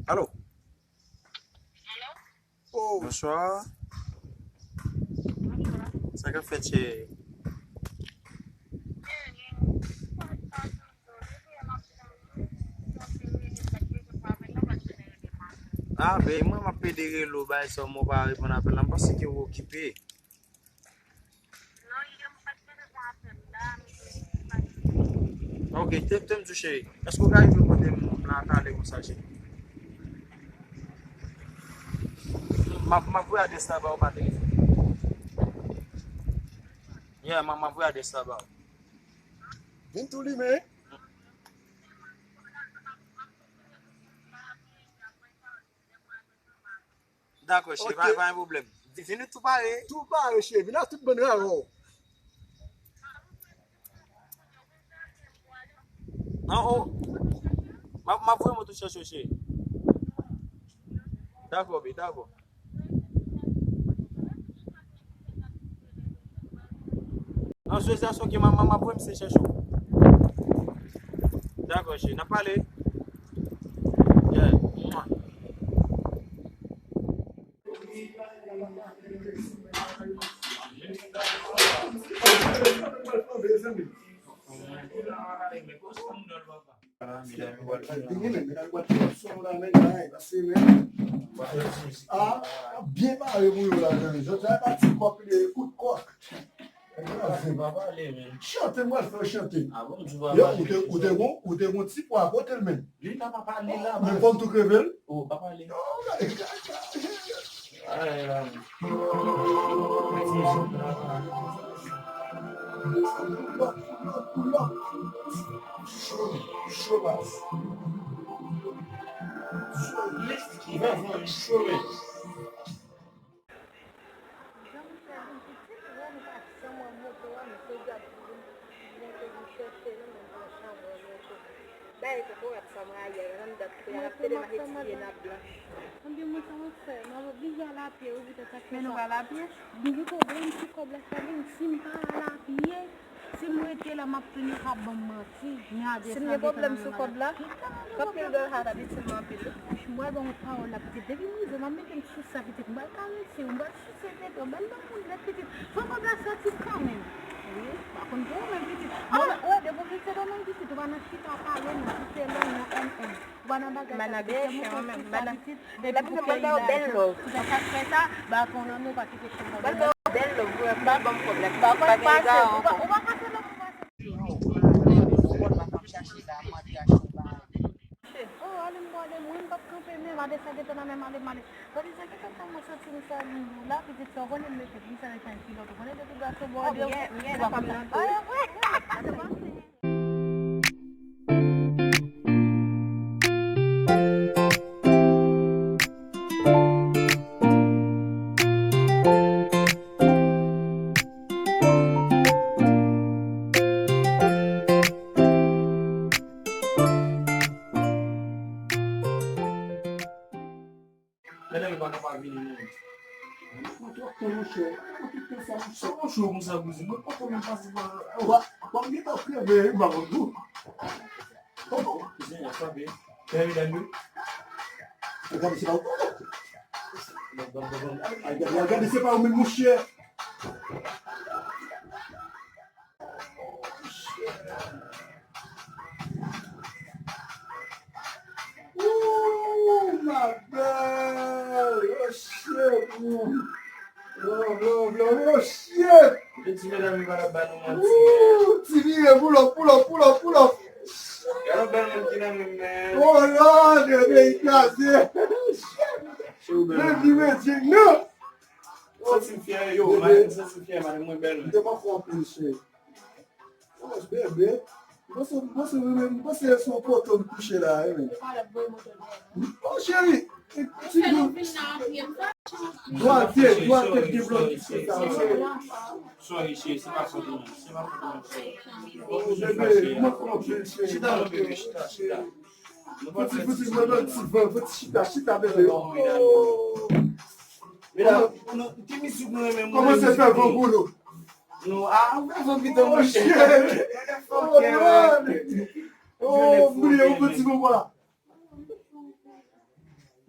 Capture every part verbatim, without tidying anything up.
Alo. Oh. Bonswa. Sa k ap fèt, cheri? Ah, ben, mwen, m ap pede rele w, bay sa, mwen pa reponn apèl la. M panse ke w okipe. Ok, te, te m di w, cheri. Èske w ka rive kote m la talè konsa, cheri? M ap, m ap voye adrès la ba w pa telefòn. Yeah, m ap, m ap voye adrès la ba w. Vin tou limen. Dakò, cheri, pa, pa gen pwoblèm. Vin nou tou pare. Tou pare, cheri. Vin ak tout bann rawo. An, o. M ap, m ap voye moto chèche w, cheri. Dakò, baby, dakò. An, José, ok, m ap, m ap voye misye chèche w. Dakò, cheri, n ap pale. Yeah. Mwa. Ah, byen pare pou yo la, men. Jodi a, pa ti kòk, li kout kòk. Kraze, papa. Chante, m pral fè w chante. Ah bon, m di w pa pale. Yo, ou te, ou te gon, ou te gon ti pwa kote l menm. Li la, papa, li la. Men fò m tou kreve l. Oh, papa, li. Oh, la, ay, la. Pull up, pull up, pull up. Show me, show us. Show me, show me. Jan m fè vin pitit, wè nou pa janm wè moto a, misye gad pou vin monte vin chèche nou, men nou pa janm wè moto. Bay kokorat sa m rayi a, nan dat kote a, n ap tele m ak etidye n ap blanch. Anben, mwen sa m ap fè, m ap oblije al apye, wi, poutèt sa k fè sa. Men nou pral apye? Gen pwoblèm sou kòb la, sa vin, si m pa al apye, si m rete la, m ap tann yo k ap ban m manti. Si m gen pwoblèm sou kòb la, anpil dòla sa t ap itil mwen anpil, wi. Mwen ba w pawòl la, pitit. Depi m rive, m ap mete m sou sa, pitit. M pral karese w, m pral souse tete w, bèl nan moun nèt, pitit. Fò kòb la soti kanmenm. Wi, m pa konn pou ou menm, pitit. Mwen, wè, depi w vin Sendomeng, pitit, ou pa nan chita pale, non, si se lòm, non, M M. Ou pa nan bagay sa, pitit. Mwen menm, m pa nan. Depi pou peyi la, pitit. Sa k fè sa, ba konn ann ou pa kite chen nan. Bèl love, wi, pa ban m kòb la, pitit, pa gen garan ankò. Ou pa kase lòm, ou pa. Mache. Oh, ale m pwale, mwen m p ap kanpe menm, ale sa gentan nan men m, ale m ale. Gade sa gentan kòmanse ti m sa loulou la, pitit sa, w konnen m mete m sa nan kilòt, ou konnen depi gason bò de ou pa konn nan. Medam yo pa ka pa vini, non. Mwen twò konn, monchè. Mwen tout tan sa, monchè. Sa monchè konsa, kouzen. Mwen pa konn pase pa. Wa, wa, m gentan kreve, wi, m pa konn tou. Oh, oh, kouzen, w ap frape. Fè medam yo. Gade, se pa ou. Ay, gade, gade, se pa ou menm, monchè. Ooh, my God! Oh, shit, man. Love, love, love. Oh, shit! Ti medam yo pa t ap ba nou manti. Ooh, ti vire, pull up, pull up, pull up, pull up. Gade bèl moun ki nan men m, man. Oh, Lord, peyi kraze. Shit. Men ki medjik, non. Santi m fyè, yo, madanm, santi m fyè, madanm mwen bèl, man. M te manke w anpil, cheri. Oh, bebe. M panse, m panse, m panse se yon poto m kouche la, wi, men. Oh, cheri. Ti dou. Dwate, dwate, debloke sa, cheri. Sorry, cheri, se pa poto, non. Se pa poto, non, cheri. Oh, bebe, m manke w anpil, cheri. Chita, non, bebe, chita, chita. Fò ti, fò ti, mwen ban ti van, fò ti chita, chita, bebe. Oh. Medam, nou, ti mizik nou renmen, mwen renmen mizik nou. Kòmanse fè van pou nou. Nou, a, ou fè van pito, monchè. Oh, shit. Oh, Lord. Oh, m bliye, yon piti moman.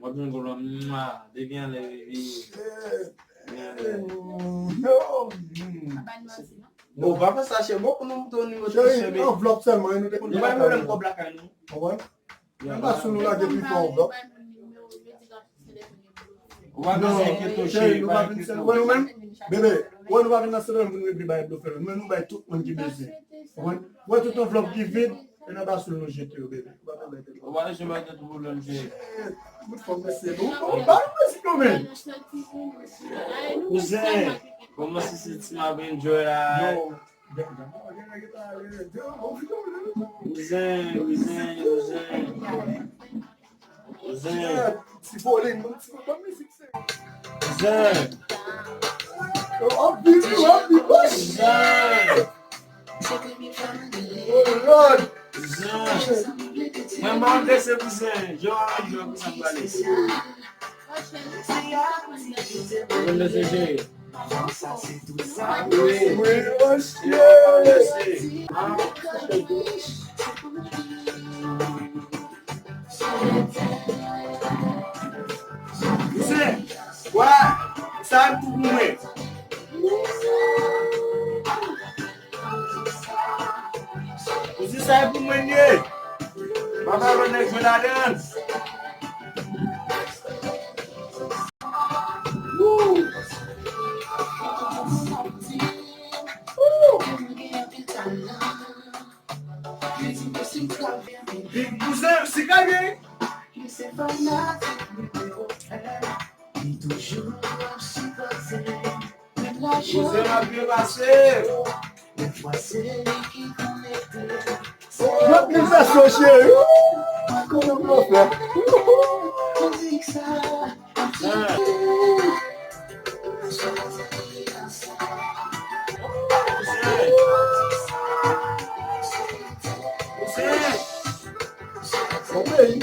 Wap jwenn gwo lò. Mwa. Depi anlè, baby. Depi anlè. Non. Pa ba n manti, non. Bon, pa fè sa, cheri. Bon, pou nou montre w nivo de Cheri, cheri. Anvlòp sèlman, e nou te konn Nou pa gen pwoblèm kòb lakay nou. Konprann? Anba sou nou lage pi fò anvlòp. Ou pa bezwen enkyete w, cheri, nou pa pa vin enkyete sèl. Wè nou menm, bebe, wè nou pa vin nan sèl pou nou epi bay blofè. Men nou bay tout moun ki bezwen. Wè, wè tout anvlòp ki vid, e nan basou nou jete yo, bebe. Ou pa bezwen bay tèt ou. Ou pa bezwen bay tèt ou pwoblèm, cheri. Bout fanm mesye, bon, bon, ba nou mizik yo, men. Kouzen, kòman se se ti m ap enjoy la? Yo. Kouzen, kouzen, kouzen. Kouzen. Ti volume, ti volume, mizik se. Kouzen. Yo, anpil, yo, anpil, bòs. Kouzen. Oh, Lord. Kouzen. Mwen, mwen, mwen, se kouzen. Yo, yo, kouzen, pale. Mwen, mwen, se cheri. Wi, monchè. Kouzen, wè, sa e tou pou mwen. Kouzen, sa e pou mwen ye. Papa, lòt nèg jwe ladan. Woo! Woo! Big Bouzen, si ka byen. Bouzen ap byen pase. Yo, ki fè so cheri. Kote m fè? Bon peyi.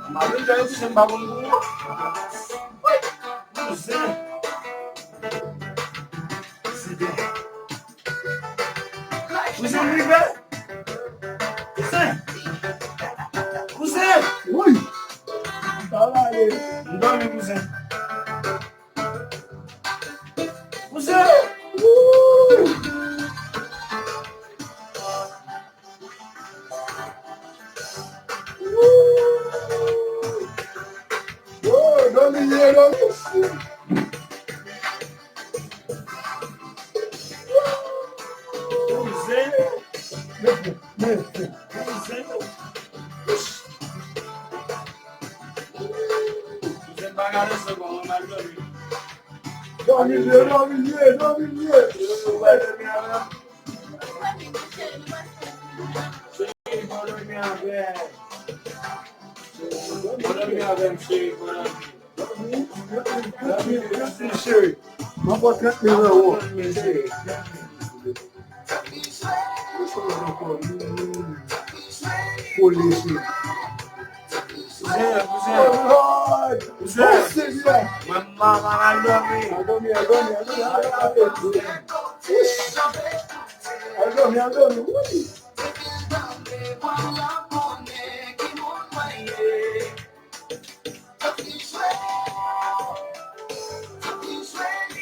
M ap enjoy tou, se m pa konn pou ou. Kouzen. Kouzen. Kouzen, m rive. Kouzen. Kouzen. Woy. Sa va ale. M dòmi, kouzen. Kouzen. Woy. Yo, dòmi ye, dòmi. Kouzen. Kouzen. Kouzen pa gade se bon, mwen mal dòmi. Dòmi ye, dòmi ye, dòmi ye. Yo, yo, pa dòmi avè m. Cheri, pa dòmi avè m. Pa dòmi avè m, cheri, pa dòmi. Dòmi, dòmi, dòmi, cheri. Mwen pran trant mil nan ou. Cheri. Kole, cheri. Kouzen, kouzen. Oh, Lord. Kouzen. Oh, Senyè. Mwen, mwen, mwen al dòmi. Al dòmi, al dòmi, al dòmi, al dòmi. Al dòmi, al dòmi, wi.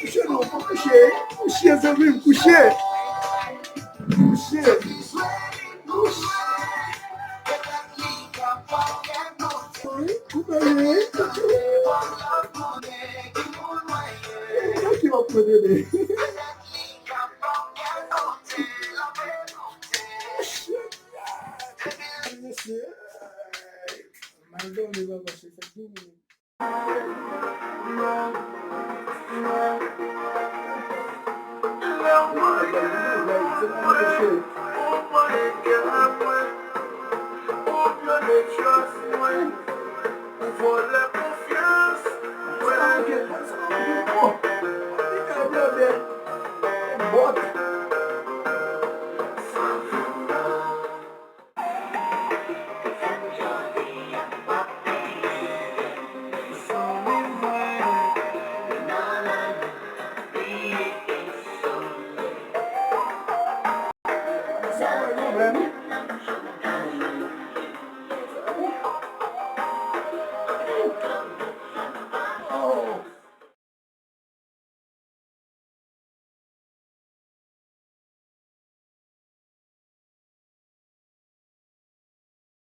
Kouche non, pa kouche. Kouche, zanmi m, kouche. Kouche. Kouche. Wi, ou byen, wi. Kouche, w ap pran bebe. Kouche. Mesye. Mal dòmi, papa, se fèt de minit.